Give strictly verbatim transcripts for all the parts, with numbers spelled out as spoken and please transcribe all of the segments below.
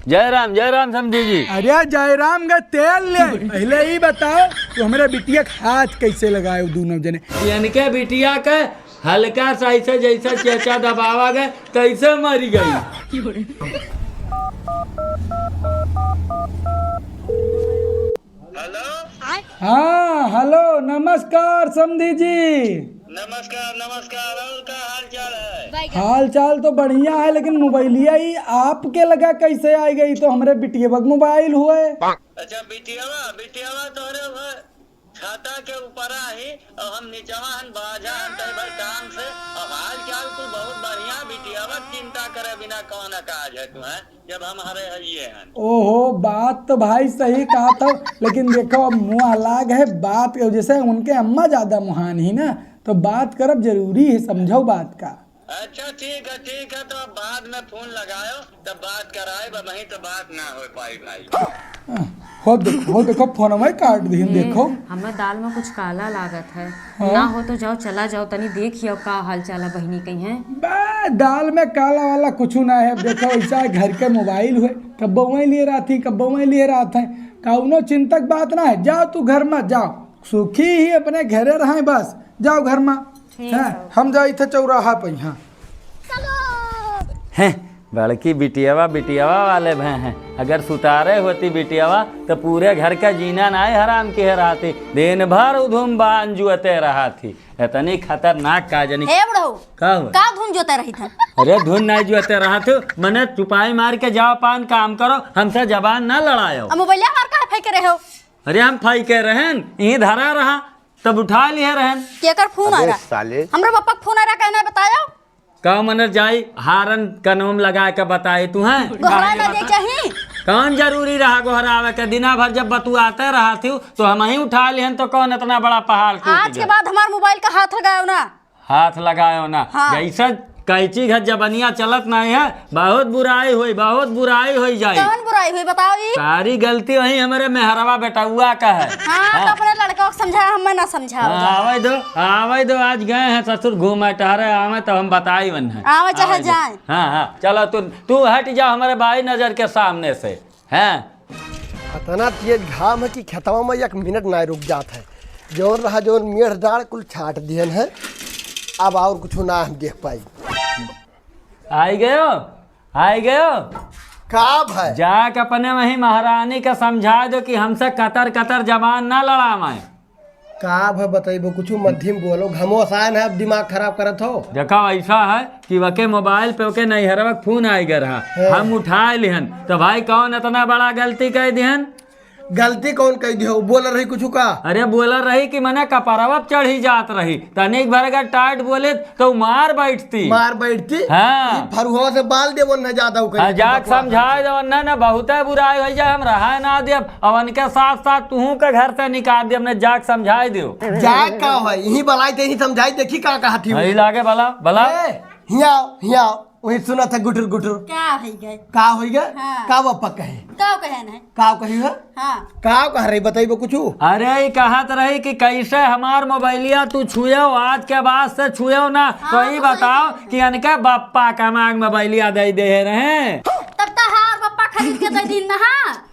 जय राम, जय राम समधी जी। अरे जय राम का तेल ले, पहले ही बताओ तू हमरे बिटिया के हाथ कैसे लगाए दोनों जने? इनके बिटिया के हल्का सा ऐसे जैसे चेचा दबावा गए तैसे मरी गई। हेलो। हाँ, हेलो, नमस्कार समधी जी। नमस्कार, नमस्कार। और का हाल चाल है? हाल चाल तो बढ़िया है, लेकिन मोबाइलिया ही आपके लगा कैसे आ गई? तो हमरे बिटिया बग मोबाइल हुए। अच्छा, बिटियावा, बिटियावा तोहरे हुए छाता के ऊपर आई और हम नीचवा हन बाझा हन तय भर काम से। और हाल चाल कुल बहुत बढ़िया, बिटियावा चिंता करे बिना कौन काज है तुम्हें? जब हम हरे हइये हन। ओहो, बात तो भाई सही कहा था, लेकिन देखो, अब मुँह लाग है, बात के वजह से उनके अम्मा ज्यादा मुहान ही ना, तो बात करब जरूरी है, समझो बात का। अच्छा, ठीक है, ठीक है, तो अब बाद में फोन लगायो, तब बात कराए, अब वहीं तो बात ना हो पाई भाई। हो देखो, हो देखो, फोनवा ही काट दिहिन, हम्म, देखो। हमें दाल में कुछ काला लागत है। हाँ। ना हो तो जाओ, चला जाओ, तनी देखियो का हाल चाल है बहिनी कहीं है। बे, दाल में काला वाला कुछ ना है। अब देखो, ऐसा है, घर के मोबाइल हुए, कब्बो वहीं लिए रहती, कब्बो वहीं लिए रहत है, कौनो चिंतक बात ना है। जाओ तू घर में, जाओ, सुखी ही अपने घरे रहे बस, जाओ घर में। ठीक हैं, है। हम जाई थे चौराहा पे यहाँ। हैं, बड़की बिटियावा, बिटियावा वाले भय हैं। अगर सुतारे होती बिटियावा, तो पूरे घर का जीना नाय हराम किहे रहती। दिन भर उधुम बान जुअते रहती। इतनी खतरनाक का जनी। हे बुढ़ऊ, का हुआ? का धुन जोते रही था? अरे धुन नाय जुअते रहत हो, मने चुपाई मार के जाओ पान काम करो, हमसे जबान ना लड़ायो। अब मोबाइलिया हमार काहे फेंके रहे हो? अरे हम फेंके रहन, यहीं धरा रहा, तब उठा लिए रहन। केकर फोन आ अबे रहा? साले। हमरा पप्पा के फोन आ रहा, कहना बतायो। का मने जाई हारन कनवा में लगा के बताए तू हैं? गोहरा ना दे चाही। कौन जरूरी रहा गोहरावे के? दिना भर जब बतुआते रहत हो तो हम ही उठा लिहन, तो कौन इतना बड़ा पहाड़ टूट आज के गया? बाद हमार मोबाइल का हाथ लगायो ना। हाथ लगायो ना। हाँ। जैसे कैंची घर जबनिया चलत नहीं है, बहुत बुराई हुई, बहुत बुराई हुई जाई। कौन बुराई हुई बताओ ई? सारी गलती वही हमारे मेहरवा बेटउआ का है। हाँ, हाँ। तो अपने लड़का को समझा, हमें ना समझाओ। हाँ, आवे दो, आवे दो, आज गए हैं ससुर घूमे टहरे, आवे तो हम बताई वन है। आवे चाहे आवे दो। जाए। हाँ, हाँ, चलो तू, तू हट जा हमारे भाई नजर के सामने से, हैं? इतना तेज घाम है कि खेतवा में एक मिनट ना रुक जात है। जौन रहा जौन मेढ़ डाड़ कुल छाट दिहन है, अब और कुछ ना हम देख पाई। आई गयो, आई गयो। का भाई? जाके अपने वही महारानी का समझा दो कि हमसे कतर कतर जबान ना लड़ावे। का भाई बतइबो, कुछ मध्यम बोलो, घमोसान है, अब दिमाग खराब करत हो। देखा ऐसा है कि वके मोबाइल पे ओके नैहरवा के फोन आइ गए रहा, हाँ। हम उठाए लिहन, तो भाई कौन इतना बड़ा गलती कह दिहन? गलती कौन कह दियो? बोल रही कुछ का? अरे बोल रही कि मने कपरवा पे चढ़ी जात रही, तनिक भर अगर टाइट बोले तो मार बैठती। मार बैठती? हाँ। ई फरुआ से बाल दे, वरना ज्यादा उ हाँ, करी जाके बकवास। समझाए दे, वरना ना बहुते बुराई होइ जाए, हम रहा ना देब। अब उनके साथ साथ तुहू के घर से निकाल देब, अपने जाके समझाए दियो। जाए का है? यहीं बलाई ते ही समझाई, देखी का कहत ही। यही लागे बला, बला। ए, हियाँ आओ, हियाँ आओ। वही सुनत है गुटुर गुटुर। का होइ गए? का होइ गए? हाँ। का बप्पा कहे? का कहे न है? का कही हो? हाँ। का कह रही, बतइबो कुछ? अरे, ई कहत रही कि कैसे हमार मोबाइलिया तू छुएओ, आज के बाद से छुएओ ना। हाँ, तो ई तो बताओ सही कि इनके बप्पा का मांग मोबाइलिया दे दे रहे। तब तो हार बप्पा खरीद के दे दिन ना, हाँ।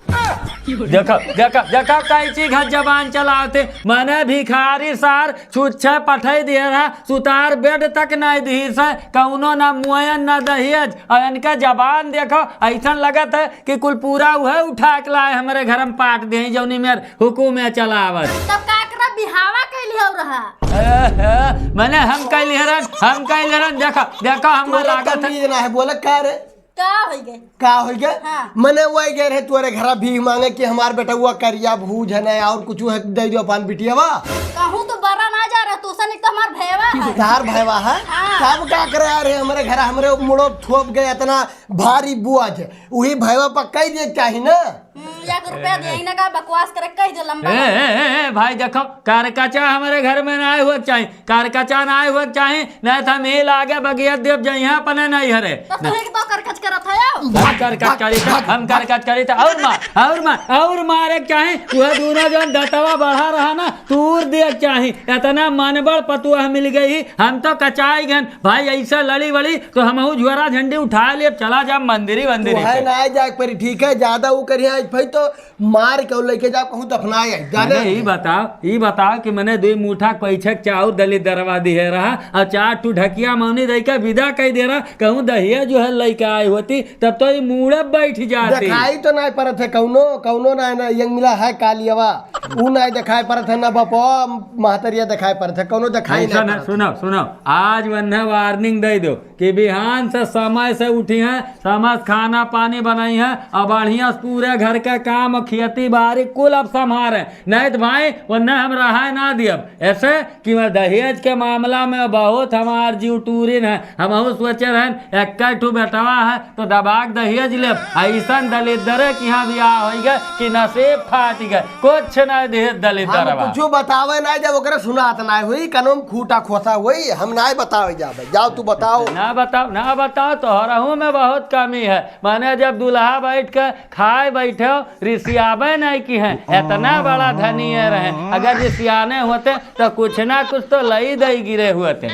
देखो, देखो, देखो, कैची घर जबान चलाते। मने भिखारी सार छुच्छे पठई दिए रहा, सुतार बेड तक नहीं दिहिस है, कौनो ना मुआयन ना दहेज। और इनका जबान देखो, ऐसन लगत है कि कुल पूरा उहे उठा के लाए हमरे घर में पाट दे, जौनी मेर हुकुम है चलावत। तब का एकरा बिहावा कैली हो रहा? ए, ए, मने हम कैली हरन, हम कैली हरन, देखो, देखो, हम तोरा लागत है। तमीज ना है, बोले का रे? का होइ गए? का होइ गए? हाँ। मने वही गए रहे तोरे घरा भीख मांगे कि हमार बेटउआ करिया भूज है ना और कुछ है, दे दियो अपन बिटियावा। कहूँ तो बड़ा ना जा रहा, तू सन एक तो हमार भैवा है। तार भैवा है? हाँ। तब का करे आ रहे हमरे घरा, हमरे मुड़ो थोप गए इतना भारी बोझ, वही भैवा पर कह दिए चाही ना। हम्म, एक रुपया दे, इन्हें का बकवास करे, कह दे लंबा ए, लंबा। ए, ए, ए, भाई देखो, कारकचा हमरे घर में ना आए हुए के चाही, कारकचा ना आए हुए के चाही, नहीं तो हम ये लागे बगिया देव जइहा अपने नहीं हरे। तो तू एक तो करकच करत है। हम करकच करी था, हम करकच करी था, और मार, और मार, और मारे के चाही। वह दोनों जौन दतवा बढ़ा रहा ना, तूर दे के चाही। इतना मनबड़ पतुआ मिल गई, हम तो कचाई गन। भाई, ऐसा लड़ी वड़ी तो हमहू झुआरा झंडी उठा लेब, चला जाब मंदिरी वंदिरी तू है पे। ना जाए पर ठीक है, ज्यादा वो करिए आज भाई तो मार के लेके जाओ, कहूँ दफनाए आई, जाने अरे, ई बताओ, ई बताओ कि मने दुई मुठा पैछक चाउर दलित दरवा दिहे रहा और चार ठू ढकिया मौनी दे के विदा कई दे रहा, कहूँ दहिया जो है लेके आए होती, तब तो ई मूड़े बैठ जाती। दिखाई तो नहीं पड़त है कौनो, कौनो ना, ना यंग मिला है कालियावा, ऊ नहीं दिखाई पड़त है, ना बपवा महतरिया दिखाई पड़त है, कौनो दिखाई ऐसा नहीं ना, पड़त। सुनो, सुनो, आज वन्ने warning दे दो कि बिहान से समय से उठी हैं, समय से खाना पानी बनाई हैं और बढ़िया से पूरे घर का काम और खेती बाड़ी कुल अब संभारे, नहीं तो भाई वन्ने हम रहा ना दियब। ऐसे कि वह दहेज के मामला में बहुत हमार जीव टूरिन है। हमहू सोचे रहन, एक ठू बेटवा है तो दबाक दहेज लेब। ऐसन दलिद्दरे के यहाँ बियाह होई गए कि नसीब फाट गए, कुछ नहीं दहेज दलिद्दर हम बा। कुछ बतावे नहीं, जब ओकरे सुनात नहीं हुई, कनों में खूटा खोसा हुई, हम नहीं बतावे जाबे। जाओ तू बताओ। ना बताओ, ना बताओ, तोहरहू में बहुत कमी है। माने जब दुल्हा बैठ के खाए बैठे हो, रिसियाबे नहीं की हैं, इतना बड़ा धनी है रहे। अगर रिसियाने होते तो कुछ ना कुछ तो लई दई गिरे होते।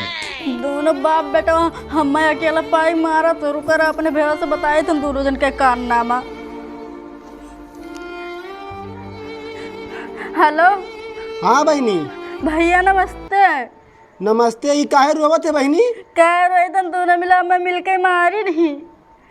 दोनों बाप बेटा हमें अकेला पाई मारा तो रुकर अपने भैया से बताए तुम दोनों जन के कारनामा। हेलो। हाँ बहिनी। भैया नमस्ते। नमस्ते, ई काहे रोवत है बहिनी? कह रहे तन दोनों मिला हमें मिलके मारी नहीं।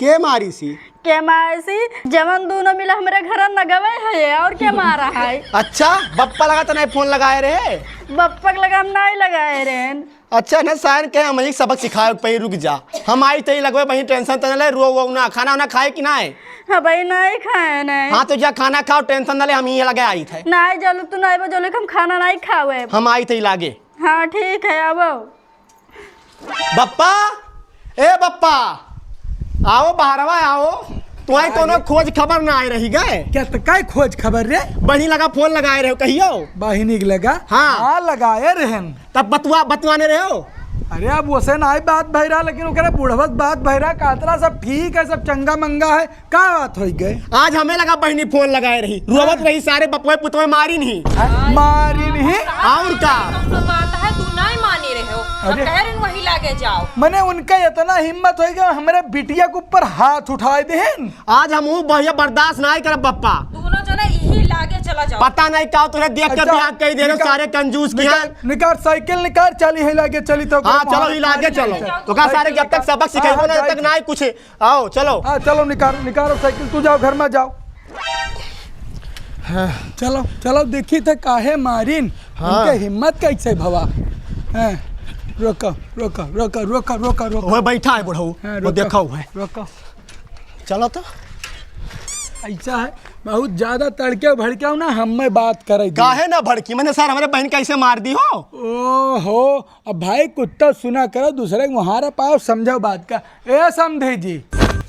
के मारी सी? के मारी सी? जवन दोनों मिला हमरे घर न गवे है और के मारा है? अच्छा, बप्पा लगा तो नहीं फोन लगाए रहे? बप्पा के लगा हम नहीं लगाए रहे। अच्छा ना सायन के हम एक सबक सिखाए पे रुक जा। हम आई तई लगवे बहिनी टेंशन तने ले रो वो ना खाना वाना खाए कि ना है? हाँ भाई नहीं खाए नहीं। हाँ तो जा खाना खाओ टेंशन ना ले हम ये लगे आई थे। नहीं जलू तू नहीं बा जलू हम खाना नहीं खावे। हम आई तई लागे। हाँ ठीक है आवो। बप्पा, ए बप्पा, आओ बहरवा आओ। तुम्हारी कोनो खोज खबर ना आए रही गए। क्या तो काय खोज खबर रे? बहिनी लगा फोन लगाए रहे हो कहियो। बहिनी के लगा? हाँ। हाँ लगाए रहन। तब बतुआ बतुआने रहे हो। अरे अब उसे ना आई बात भैरा लेकिन ओकरे बुढ़वत बात भैरा कातरा सब ठीक है सब चंगा मंगा है। का बात होई गए? आज हमें लगा बहिनी फोन लगाए रही, रोवत रही सारे बपवे पुतवे मारी नहीं। मारी नहीं? और का? तो बात है, तू नहीं मानी रहे हो। हम अरे। कह रहे हैं, वही लागे जाओ। मने उनका इतना हिम्मत होई गया, हमरे बिटिया के ऊपर हाथ उठाए देहन। आज हम वो बढ़िया बर्दाश्त नहीं करब बप्पा। दोनों जने यही लागे चला जाओ। पता नहीं का तोरे देख के अच्छा, बियाह कई दे रहे हो निकाल, सारे कंजूस के निकाल, यहाँ। निकाल साइकिल निकाल, चली है लागे चली तो हाँ, वहाँ चलो, ही लागे चलो। तो का सारे जब तक सबक सिखाइबो हाँ, ना, तब तक जाइए। नहीं कुछ आओ, चलो। हाँ, चलो, निकाल, निकालो साइकिल, तू जाओ, घर में जाओ। हाँ। चलो, चलो, देखी थे काहे मारिन, हाँ। उनके हिम्मत कैसे भवा। हाँ, रोको, रोको, रोको, रोको, रोको, रोको। वो बैठा है बुढ़ऊ, हाँ, वो रोको, देखा हुआ है। रोको। चलो तो। ऐसा है, बहुत ज्यादा तड़के भड़के हो ना, हम में बात करे दो। काहे ना भड़की? मैंने सर, हमारे बहन कैसे मार दी हो? ओहो, अब भाई कुत्ता सुना करो, दूसरे के मुहारा पाओ, समझो बात का। ए समधी जी।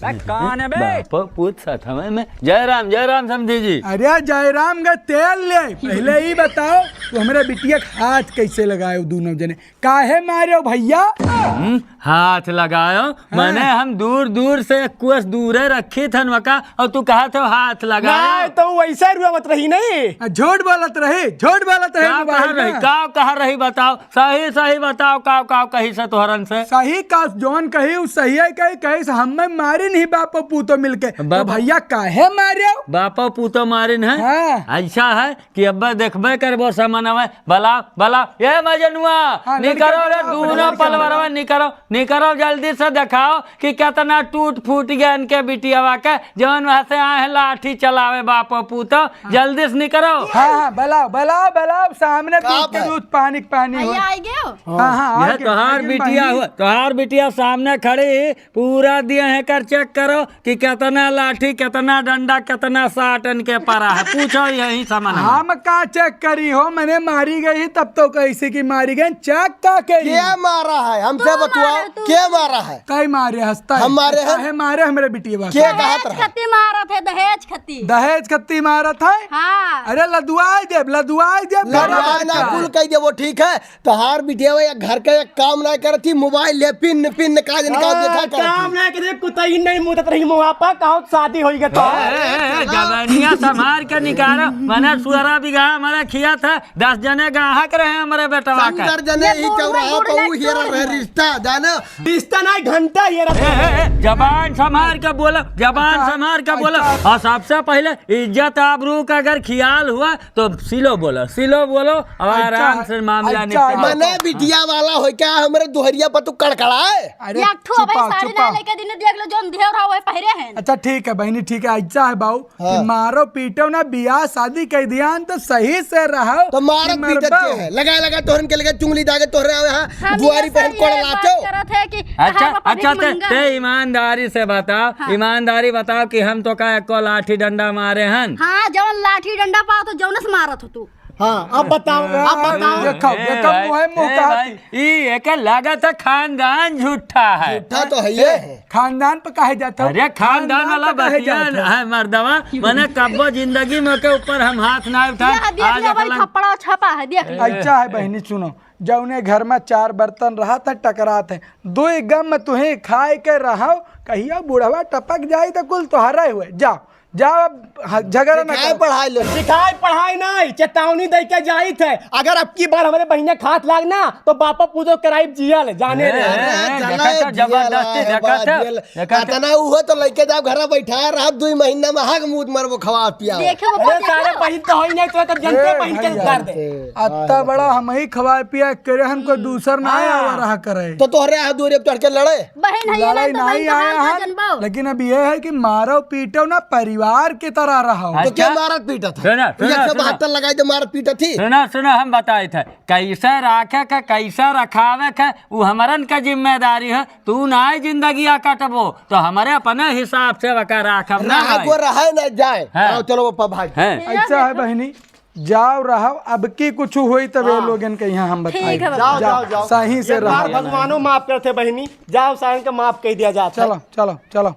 बे, कौन है बे? बापो पूत साथ हमें में। जय राम, जय राम समधी जी। अरे जय राम का तेल ले, पहले ही बताओ, तू हमरे बिटिया के हाथ कैसे लगाए हो दोनों जने? काहे मारे हो भैया? हम्म, हाथ लगायो? हाँ। मने हम दूर दूर से एक कोस दूरे रखी थन वका, और तू कहा थे हाथ लगायो? नहीं, तो वैसे रुआवत रही नहीं। आ, झूठ बोलत रही, झूठ बोलत रही का मोबाइल कहा रही, में। का कहा रही बताओ? सही सही बताओ, काव काव कही से तोहरन से? सही का, जौन कही उ सही है, कही, कही से हमें मारिन ही बापो पूतो मिलके। तो बाप भैया काहे मारे? बापो पूतो मारिन है? हाँ। ऐसा है कि अब्बे देखबे करबो समनवे, बलाओ, बलाओ, ए मजनुआ, हाँ, लड़के निकरो रे, बलाओ, दूनो लड़के पलवरवा बलाओ। निकरो, निकरो जल्दी से देखाओ कि केतना टूट फूट गया इनके बिटियावा के, जौन वहाँ से आए हैं लाठी चलावे बापो पूतो, जल्दी से निकरो। हाँ, हाँ, बलाओ, बलाओ, बलाओ, सामने का दूध के भाई? दूध, पानी के पानी हो। भैया, आई गयो? हाँ, हाँ, यह आ गयो, तोहार आ गयो, बिटिया बहिनी। हुआ, तोहार बिटिया सामने खड़ी, पूरा दिया है कर चेक करो कि केतना लाठी, केतना डंडा, केतना साट इनके परा है। पूछो यही सामान में। हम का चेक करी हो, मने मारी गई तब तो कैसे की मारी गई, चेक का करी? के मारा है? हमसे तू बतुआ, मारे, तू। के मारा है? कई मारे हंसता है? हम मारे हैं? काहे मारे हमरे बिटिया के बात? कहत दहेज रहा? खती मारत है, दहेज खती। दहेज खती मारत है? हाँ। अरे लदुआई देब, लदुआई देब, लदुआई ना, कुल कह देबो, ठीक है। तोहार बिटिया एक घर का एक काम ना करती, मोबाइल ले पिन पिन का दिन का हाँ, देखा करती। काम ना करे, कुतई नहीं मुदत रही मुँह पर, कहो शादी होई गई तो। हाँ, जबनिया संभार के निकालो, मने सोरह बीघा हमारा खिया था, दस जने गाहक रहे हमरे बेटवा का। सत्तर जने ये ही दोनों चौराहा गुड़ पर ऊ लग हेरा रहे हैं। रिश्ता, जानो? रिश्ता नहीं, घंटा हेरा ए, ए, ए, जबान संभार के बोलो, जबान अच्छा, संभार के बोलो। अच्छा। और सबसे पहले इज्जत आबरू का अगर ख्याल हुआ तो सिलो बोलो, सिलो बोलो और अच्छा, आराम से मामला अच्छा, निपटाओ। मने बिटिया वाला हो क्या हमरे दुहरिया पर तू कड़कड़ाए? अरे, एक ठो अबे चुपाओ, साड़ी ना चुपाओ। लेके दिने देख लो, जोन देवर रहा वही पहिरे हैं। अच्छा, ठीक है बहिनी, ठीक है, अच्छा है बाऊ, हाँ। कि मारो पीटो ना, बियाह शादी कइ दिया न तो सही से रहो। तो मारत कि पीटत मरबो। के है? लगा, लगा तोहरन के लगे चुंगली दागे तोहरे आवे, हाँ, हम दुआरी ये पर हम सही कोड़ है, बात लाचो। करत है कि अच्छा, हमार बाप अच्छा, अभी ते, मंगा ते है। ईमानदारी से बताओ, हाँ। ईमानदारी बताओ कि हम तो का एको लाठी डंडा मारे हन? हाँ, जवन लाठी डंडा पाओ तो जौनस मारत हो तू। हाँ, अब बताओ, अब बताओ। देखो, ए देखो, भाई, मुँह ए मुँह भाई, कहती। ई एके लागत है खानदान झूठा है। झूठा तो है ये ए, है। खानदान पे काहे जात हो? अरे खानदान खानदान वाला पे काहे बतिया जात हो? है मर्दवा, मने कब्बो जिंदगी में के ऊपर हम हाथ ना उठाए। ये देख आज ले भाई, अकलन थप्पड़ा छपा है, देख ले। अच्छा है बहिनी, सुनो, जौने घर में चार बर्तन रहत है, टकरात है, दो एक गम में तुहें खाए के रहो, कहिया बुढ़वा टपक जाई तो कुल तोहरा हुए। जाओ, जाओ, अब ह-, झगड़ा ना सिखाए करो। पढ़ाई लो। सिखाए पढ़ाई नहीं, चेतावनी दे के जाइत है। अगर अब की बार हमरे बहिने खात लाग ना, तो बापा पूजो कराइब जियल, जाने ए, रे। ए, अरे, ए, चला देखा था, जियल जबरदस्ती है, देखा बात था, जियल। देखा था। अतना उहो तो लइके जाओ, घर बैठा रहा, दुई महीना में हग मूत मरबो, खवा पिया। देखे वो अरे, देखो। सारे बहिन तो होई नहीं, तो, तो जनते ए, बहिन के भैया। उतार दे। अत्ता बड़ा हम ही खवाए पिया करे, हमको दूसर ना हाँ। आवा रहा करे। तो तोहरे हाथ दूर अब चढ़ के लड़े। बहिन है, लड़ाई ना तो नहीं बहिन आया कहाँ है, जनबो? लेकिन अब ये है कि मारो पीटो ना, परिवार की तरह रहो। तो अच्छा। क्या मारत पीटत है? सुना, सुना, एक सौ बहत्तर सुना। लगाई तो मारत पीटत थी। सुना, सुना, हम बताइत है, कैसे राखे के, कैसे रखावे के, उ हमरन के जिम्मेदारी है। तू ना जिंदगिया कटबो, तो हमरे अपने हिसाब से वका राखब ना रहा भाई। को रहे ना जाए। हाँ। आओ, चलो पप्पा भाई। हाँ। ऐसा है बहिनी, जाओ रहो, अब की कुछ होई तब ये हाँ। लोगन के यहाँ हम बताई। ठीक है बाबा। जाओ, जाओ, जाओ। सही से एक बार रहो। भगवानो माफ करते बहिनी, जाओ सारन के माफ कइ दिया जात है। चलो, चलो, चलो।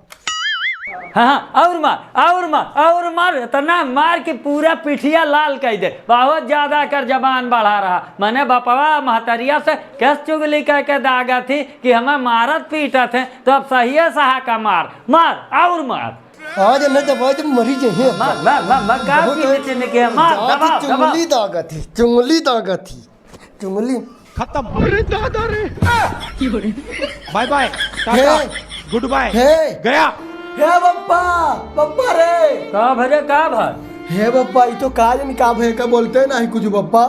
हाँ, हाँ, और मार, और मार, और मार, इतना मार कि पूरा पिठिया लाल कइ दे। बहुत ज्यादा कर जबान बढ़ा रहा। मने बपवा महतरिया से केस चुगली कइ के दागत ही कि हमें मारत पीटत है, तो अब सहिए सहा का मार, मार, और मार। आज न दबाई तो मरी जइहे। मार, मार, मार, मार, का बहुत पीने है। चीने के, मार, जाओ, दबाओ, दबाओ। चुंगली दागत ही, चुंगली दागत ही, चुंगली। खत्म। अरे दादा रे। बाय बाय, टाटा, हे। Good bye. हे। गया। हे बप्पा, बप्पा रे। का भरे, का भर? हे बप्पा, ई तो का जानी का भय का बोलते नाही कुछ बप्पा।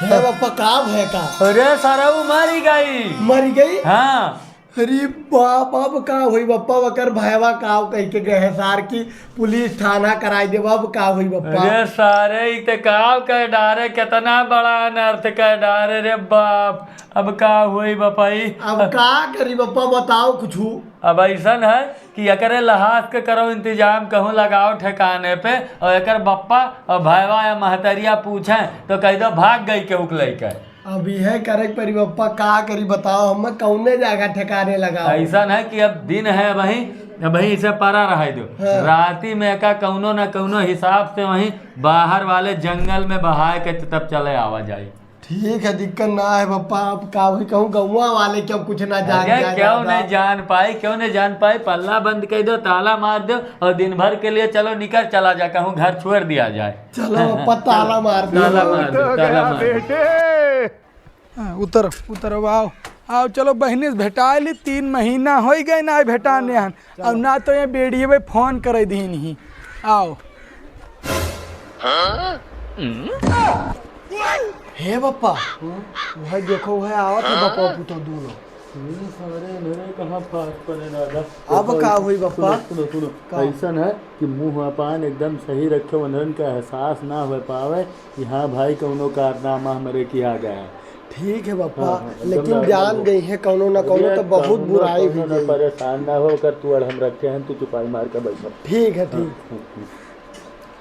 हे बप्पा, का भय का? अरे सरऊ मरी गई। मरी गई? हाँ। अरे बाप, अब का होई बप्पा, वकर भयवा काव कहि के गए हैं सार की पुलिस थाना कराई देब, अब का होई बप्पा? अरे सारे, ई ते काव कर डारे, कितना बड़ा अनर्थ कर डारे रे बाप, अब का होई बपई? अब का करी बप्पा, बताओ कुछ। अब ऐसन है कि एकरे लहास के करो इंतजाम, कहूँ लगाओ ठिकाने पे, और एकर बप्पा और भयवा या महतरिया पूछे तो कह दो भाग गई केहू के लइके। अब इहे करे के परी बप्पा, का करी बताओ, हम कौने जगह ठिकाने लगाओ? ऐसन है कि अब दिन है, अबहीं, अबहीं इसे परा रहे दो। हाँ। राती में का कौनो न कौनो हिसाब से वहीं बाहर वाले जंगल में बहाए के तब चले आवा जाई। ठीक है, दिक्कत ना है बप्पा, अब का भी कहूँ, गौवा वाले क्यों कुछ ना जान अरे, जाए क्यों ज्यादा। नहीं जान पाई, क्यों नहीं जान पाई, पल्ला बंद कर दो, ताला मार दो और दिन भर के लिए चलो निकल चला जा, कहूँ घर छोड़ दिया जाए। चलो, बप्पा, ताला मार दो। ताला मार दो, ताला मार दो। हाँ, उतर, उतर, अब आओ, आओ, चलो, बहिनी से भेटाए ली, तीन महीना होइ गए ना भेटाने हन, अब ना तो ये बेड़िए फोन करे दीन ही, आओ। हे बप्पा, वह देखो, वह आवत है बप्पा पुतो दूनो। ये सारे मेरे कहाँ फास पड़े दादा। अब का हुई बप्पा? सुनो, सुनो, सुनो। का? ऐसन है कि मुँह अपान एकदम सही रखे, उन्हन का एहसास ना हो पावे कि हाँ भाई कौनो कारनामा हमरे किया गया है। ठीक है बप्पा, हाँ, हाँ, एकदम लेकिन ना जान बोलो। गई है कौनो ना कौनो अरे तो बहुत कौनो बुराई कौनो हुई ना गई। परेशान ना हो कर तू, अड़ हम रखे हैं, तू चुपाई मार के बैठो। ठीक है, हाँ, ठीक। हाँ, हाँ।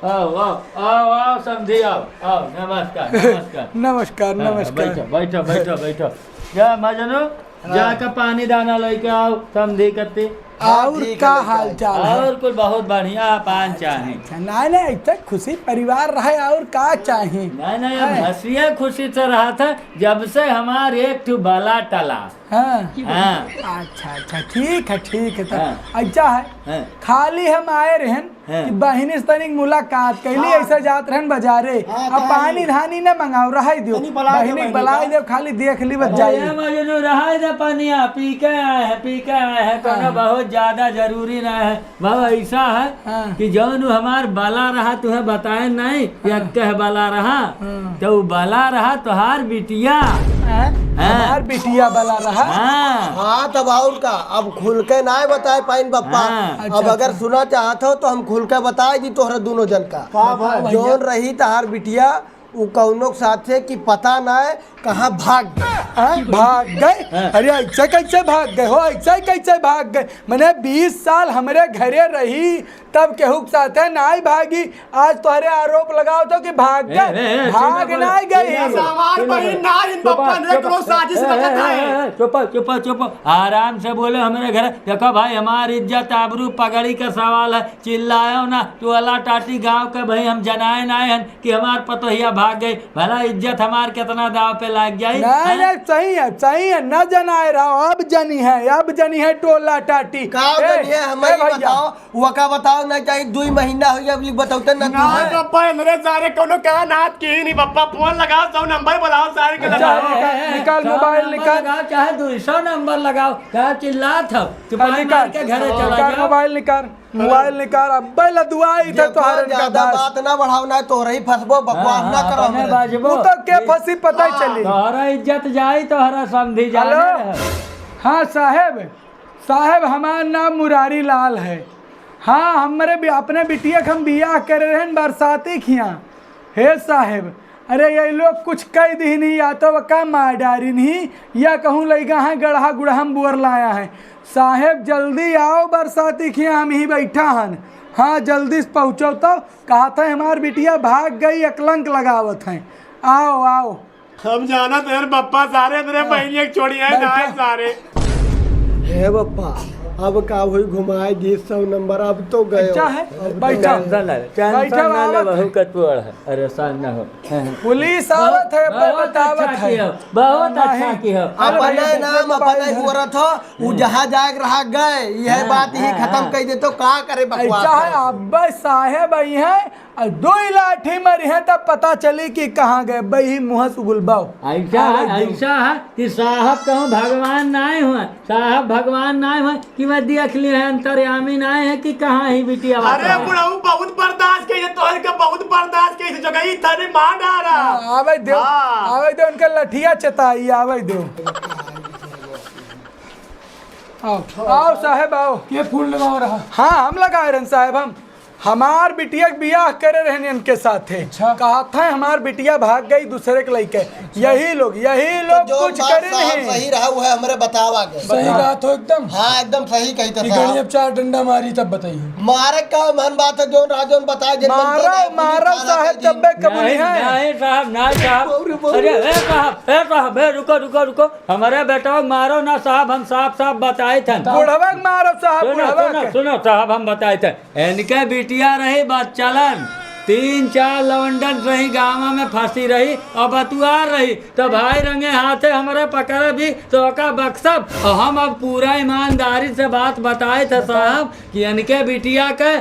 आओ, आओ, आओ, आओ, समधी, आओ, आओ, नमस्कार, नमस्कार। नमस्कार, हाँ, नमस्कार। बैठो, बैठो, बैठो, बैठो। जा, मजनू, हाँ। जाके पानी दाना लेके आओ, समधी कत्ती। हाँ, और ठीक है, का लड़का। हाल चाल है? और कुल बहुत बढ़िया, अपन चाही। अच्छा, नहीं, नहीं, ऐसे खुशी परिवार रहे, और का चाही? नहीं, नहीं, हम हैं? हँसिया खुशी से रहत है, जब से हमार एक ठो बला टला। हाँ। हाँ। अच्छा, अच्छा, ठीक है, ठीक है, तो हाँ। ऐसा है, हाँ। खाली हम आए रहन हाँ। कि बहिनी से तनिक मुलाकात कैली, हाँ। ऐसे जात रहन बाजारे। हाँ, अब कहाँ पानी गई? धानी न मंगाओ, रहाई दियो। तनी बला दे बहिनी बहिनी बलाई का। दियो, खाली देख ली, बस अरे जाई। ये मजनू, रहाई दे, पानिया पी के आए हैं, पी के आए हैं, कोनो हाँ। बहुत ज्यादा जरूरी ना है। बाबा, ऐसा है हाँ। कि जौन उ हमार बला रहा, तुहे बताए नहीं, हाँ। यक्के बला रहा, हाँ। तो उ बला रहा तोहार बिटिया। हाँ? हाँ। हमार बिटिया बला रहा? हाँ। हाँ, तब और का, अब खुल के ना बताए पाइन बप्पा। हाँ। अच्छा, अब अगर अच्छा। सुना चाहत हो तो हम खुल के बताए दी तोहरा दोनों जन का। का भाई? जौन रही तहार बिटिया, उ कौनो के साथे कि पता ना है कहाँ भाग गए। हाँ, भाग गए? हाँ। अरे ऐसे कैसे भाग गए हो, ऐसे कैसे भाग गए? मने बीस साल हमरे घरे रही, तब केहू के साथे नाई भागी, आज तोहरे आरोप लगाओ तो कि भाग ए, गए, ए, ए, भाग चिल्ला नाई बोले, गई। चिल्ला बोले, हमार चिल्ला बहिन बोले। ना, इन चुप, बप्पा ने चुप, एकरो साजिश ए, ए, रचत ए, है। ए, चुप, चुप, चुप, आराम से बोले हमरे घर। देखो भाई, हमार इज्जत आबरू पगड़ी का सवाल है, चिल्लायो ना, टोला टाटी गाँव के भाई हम जनाए नाए हन कि हमार पतोहिया भाग गई, भला इज्जत हमार कितना दाव पे लाग जाई, नहीं, हैं? नहीं, सही है, सही है, न जनाए रहो, अब जनी है, अब जनी है टोला टाटी। का ए, जनी है, हमें ए ही भैया। बताओ, वो का बताओ, नहीं चाहिए, दुई महीना हो गया, अब बताओ तो ना ना, है। बप्पा, हमरे सारे कोनो का नात की नहीं, बप्पा, फोन लगाओ, सौ नंबर बुलाओ, सारे के अच्छा, लगाओ। ए, ए, ए, निकाल सौ मोबाइल नंबर निकाल। लगाओ, चाहे दुई सौ नंबर लगाओ, का चिल्लात हो? चुपाई हाँ, निकाल। मार के घरे चला निकाल जाओ। मोबाइल निकाल। मोबाइल निकाल, अब्बे लदुआई था देखो, तोहरन का ज्यादा बस। बात ना बढ़ाओ, ना तोहरे ही फंसबो, बकवास हाँ, ना करो अपने हमरे। बाजबो। उ तो के फंसी पता ही हाँ। चली। तोहरा इज्जत जाई, तोहरा समधी जाने हेलो। रहे। हाँ साहेब, साहेब हमार नाम मुरारी लाल है। हाँ, हमरे बि-, अपने बिटिया के हम बियाह करे रहन बरसाती खिया। हे साहेब, अरे ये लोग कुछ कह दिहिन ही, या तो वका मार डारिन ही, या कहूँ लइगा है गड़हा गुड़हा में बोर लाया है। साहेब जल्दी आओ, बरसाती खिया हम ही बैठा हन। हाँ, जल्दी से पहुँचो तो। कहा था हमार बिटिया भाग गई, अकलंक लगावत हैं। आओ, आओ। हम जानत हन बप्पा, सारे मेरे हाँ। बहिनिया के छोड़ी है, बैठो। ना है सारे। हे बप्पा, अब का हुई, घुमाए दी सौ नंबर, अब तो गए। अच्छा है, अब तो बैठो। गए। टेंशन ना ले, टेंशन बैठो, ना ले, आवत बहू है। का तोड़ है, परेशान ना हो। पुलिस आवत है, अब बहुत बतावत अच्छा है। किया, बहुत अच्छा नहीं। किया। अब अपने भाई, नाम, अपने अपने मोबाइल है। बोलत हो, उ जहाँ जाए के रहा गए, यह हाँ, बात ही हाँ, खत्म हाँ। कर दे तो का करे बकवास ऐसा है, है। अब साहेब आई है, और दो ही लाठी मारी है, तब पता चली कि कहाँ गए। बही मुँह से गुलबाओ। ऐसा हाँ, है, भाई। ऐसा है कि साहब कहूँ भगवान नाय हुए, साहब भगवान नाय हुए कि वह देख लिए हैं, अंतर्यामी नाय है कि कहाँ ही बिटिया अरे बाबा। बुढ़ऊ बहुत बर्दाश्त कइसे, तोहर के बहुत बर्दाश्त कइसे, जगह ही थाने मार डारा। हाँ, आवे दो, हाँ। आवे दो, उनका लठिया चताई, आवे दो। आओ, आओ साहेब, आओ। के फोन लगावा रहा? हाँ, हम लगाए रहन साहेब, हम। हमार बिटिया के बियाह करे रहन इनके साथे। अच्छा। कहा था हमार बिटिया भाग गई दूसरे के लइके। अच्छा। यही लोग, यही तो लोग जौन कुछ बात करे साहब नहीं। सही रहा, वह हमरे बतावा गए। सही हाँ। बात हो एकदम। हाँ, एकदम सही कही था कि साहब। गणी अब चार डंडा मारी तब बताइए। मारे का मन बात है, जौन रहा, जौन बताए, जिन मन मारा, तो मारा उन्हीं खाना साहेब, दे दी। तब्बे कबूल नहीं, है। नहीं साहब, नहीं साहब। बाप रे बाप। अरे, ए साहब, ए साहब, ए, रुको, रुको, रुको। हमरे बेटवा के मारो ना साहब, हम साफ साफ बताइत हन। बुढ़वा के मारो साहब, सुनो, बुढ़वा सुनो, के। सुनो साहब, हम बताइत हन। इनके बिटिया रही बच्चलन, तीन चार लवंडन रही गाँव में फंसी रही और बतुआर रही, तो भाई रंगे हाथे हमरे पकड़े भी तो ओका बक्सब। और हम अब पूरा ईमानदारी से बात बताइत है साहब कि इनके बिटिया के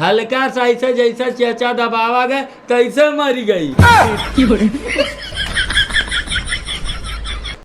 हल्का सा ऐसे जैसे चेचा दबावा गए तैसे मरी गई।